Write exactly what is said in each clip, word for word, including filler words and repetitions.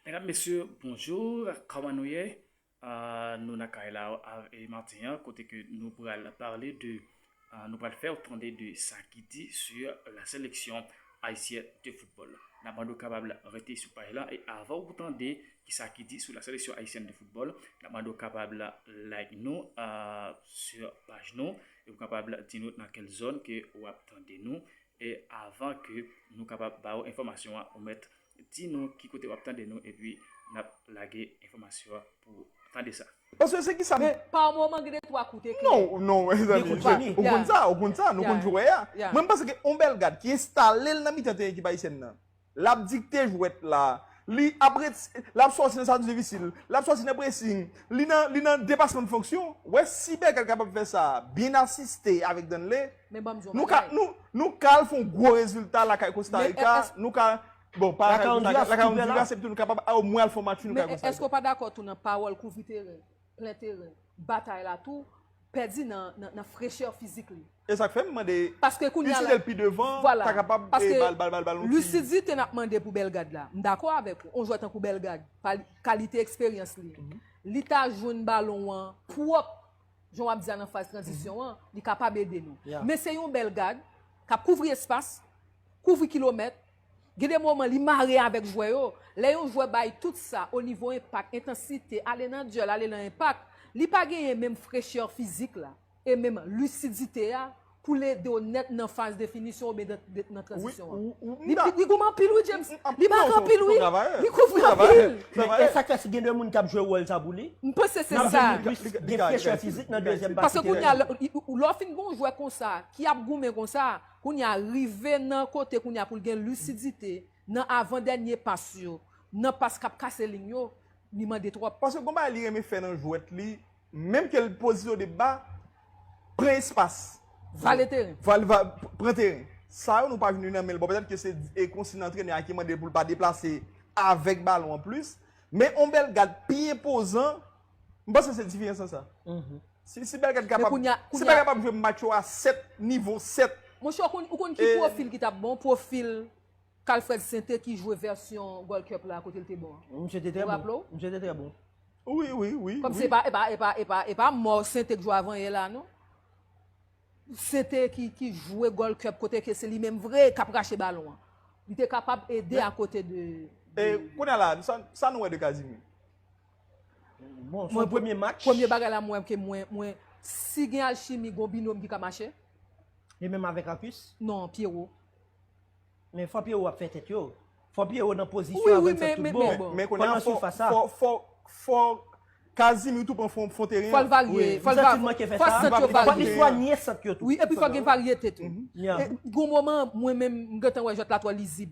Medam, mesye, bonjou, kòman nou ye? Ah, nou nan kay la, ah, e maten an, kote ke nou pral pale de, ah, nou pral fè w tande de sa ki di sur la sélection haïtienne de football. N ap mande w kapab rete sou paj la, e avan w tande ki sa ki di sou la sélection haïtienne de football, n ap mande w kapab like nou, ah, sur paj nou, e w kapab di nou nan kèl zòn ke w ap tande nou, e avan ke nou kapab ba w enfòmasyon an, ou mèt di nou ki kote w ap tande nou, epi n ap lage enfòmasyon an pou w tande sa. Paske se ki sa m- Men pa moman gen de twa kout eklè. Non, non, mezanmi, konprann li. Ou konn sa, ou konn sa, nou konn jwè a. Mwen m panse ke yon bèl gad ki enstale l nan mitan teren ekip ayisyèn nan. L ap dikte jwèt la. Li ap ret, l ap sòti nan sa difisil. L ap sòti nan pressing. Li nan, li nan depasman de fonksyon. Wè si Bergad kapab fè sa, byen asiste avèk Danley, Men ban m di w nou ka, bagay. Nou, nou ka al fè yon gwo rezilta lakay Kosta Men Rika. es- Nou ka, bon, pa Lakay lakay Honduras, Honduras, lakay ki pè la? Honduras, epi tou nou kapab omwen al fè yon match nou Men ka konsa. Èske w pa dakò tou nan pawòl kouvri teren, plen teren, batay la tou, pèdi nan, nan, nan frechè fizik li? E sa k fè m mande Paske kounye a itilize la- l pi devan, Vwala. Ta kapab Paske e, bal, bal, bal, bal, yon ti- Lucidite n ap mande pou Bellegarde la. M dakò avèk ou. On jwè tankou Bellegarde, pal- kalite eksperyans li. Li ta jwenn balon an pwòp, jan w ap di a nan faz tranzisyon an, li kapab ede nou. Yeah. Men se yon Bellegarde k ap kouvri espas, kouvri kilomèt. Gen de moman li mare avèk jwè yo. Lè yon jwè bay tout sa o nivo enpak, entansite, ale nan dyèl, ale nan enpak, li pa genyen menm frechè fizik la e menm lisidite a pou l ede w nèt nan faz definisyon oubyen de- de- nan tranzisyon an. Ou- ou- Li m ta- li gwo anpil wi, James. m- m- Li non, mare se- anpil se wi. yon travayè. Li kouvri Se yon travayè. anpil. Travayè. E sa k fè si gen de moun k ap jwe wòl sa pou li? M panse se N ap sa. jwenn plis gen frechè fizik nan dezyèm pati Paske kounye a, teren. lè lè w fin gen yon jwè konsa, ki ap goumen konsa, kounye a rive nan kote kounye a pou l gen lisidite nan avan dènye pas yo, nan pas k ap kase liy yo, li mande twòp. Paske gon bagay li renmen fè nan jwèt li, menm ke l pozisyon de ba, pran espas. Vale teren. Val, val, pran teren. Sa yo nou pa vin nan men l. Bon, petèt ke se e konsign antrenè a ki mande l pou l pa deplase avèk balon an plis. Men on Bellegarde pi enpozan, m panse se diferans lan sa. Si, si Bellegarde kapab, kounye a- si kounye a- Bellegarde kapab jwe match yo a sèt nivo sèt. Monchè, ou konn, ou konn ki E- pwofil ki t ap bon? Pwofil Calfred Sainté ki jwe vèsyon Gold Cup la kote l te bon an. Misye te trè Ou raple bon. w? Misye te trè bon. Wi, wi, wi. Kòm wi. se pa, e pa, e pa, e pa, e pa mò Sainté k jwe avan yè la, non? Sainté ki, ki jwe Gold Cup kote ke se li menm vre k ap rache balon an. Li te kapab ede akote de. E, kounye a la, sa, sa nou wè de Casimir? Bon, se yon premye match. Premye bagay la, mwen, ke mwen, mwen, si gen alchimi, gon binòm ki ka mache? E menm avèk Arcus? Non, Pierrot. Men fò Pierrot ap fè tèt yo. Fò Pierrot nan Wi, pozisyon wi, avèk men, sa tout men, bon. men bon. Men kounye a, Pandan fò, sifas sa. Fò, fò, fò Casimir tou pran fon, fon teren. Fò l varye, Wi, fò l misye va-, tout manke fè fò sa. sant yo Li Fò varye. li swanye sant yo tou. Wi, epi fò gen varyete tou. Yeah. E, gon moman, mwen menm, m gentan wè jwèt la twò lizib.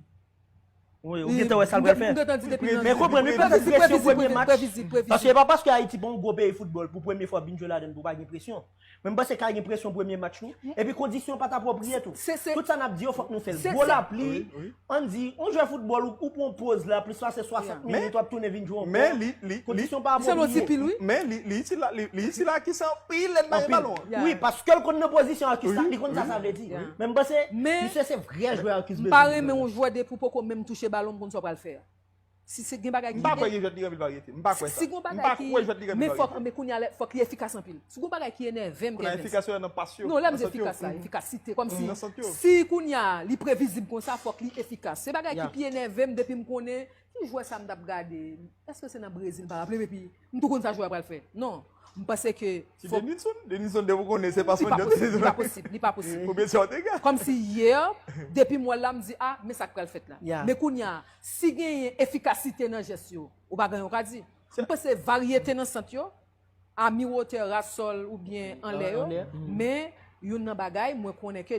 Wi, ou gentan wè sa l pral fè. M gentan di depi nan Men konprann, li pèdi Previzib, presyon previzib, premye match. previzib, previzib. Paske e pa paske Ayiti pa yon gwo peyi foutbòl pou premye fwa w vin jwe ladan l pou w pa gen presyon. Men m panse ka gen presyon premye match nou. Epi kondisyon pa t apwopriye tou. Se- se- Tout sa n ap di yo fòk nou fè l. Se- Gwo se- lapli, Wi, wi. Ann di, yon jwè foutbòl ou, ou pran poz la, plis pase swasant Men- minit, w ap tounen vin jwe ankò. Men li, li, li, Kondisyon pa Se lòt apwopriye. ti pil, wi. Men li, li itil la, li, li itil la ki san pil lèd nan Anpil. balon an. Yeah. Wi, paske l konn nan pozisyon Arcus la, Wi, li konn sa wi. sa vle di. Yeah. Men m panse, Men- misye se vrè jwè Arcus M pa renmen yon jwè depi w poko menm touche balon, m konn sa w pral fè a. Si se gen bagay ki M pa kwè gen jwèt li gen anpil varyete. M pa kwè sa. Si gon M pa bagay ki kwè jwèt li gen anpil men fòk varyete. Men kounye a lè- fòk li efikas anpil. Si gon bagay ki enève m, Kounye a Kevin. efikasyon an nan pas yo. Non, lè m Nan di sant yo. efikas la, efikasite. Kòm si Nan sant yo. Si kounye a li previzib konsa, fòk li efikas. Se bagay Yeah. Ki pi enève m depi m konnen ki jwè sa m t ap gade. Èske se nan Brezil, m pa raple m, epi m tou konn sa jwè a pral fè. Non. M panse ke Ti Denilson, Denilson depi w konnen se pa Li pa posib, li pa posib, li pa posib. Oubyen se Ortega. Kòm si yè, depi m wè l la, m di, a, men sa k pral fèt la. Yeah. Men kounye a, si genyen efikasite nan jès yo, ou pa gen yon ka di. M panse varyete nan sant yo, a mi wotè Rasol oubyen anlè yo, Anlè. Men youn nan bagay, mwen konnen ke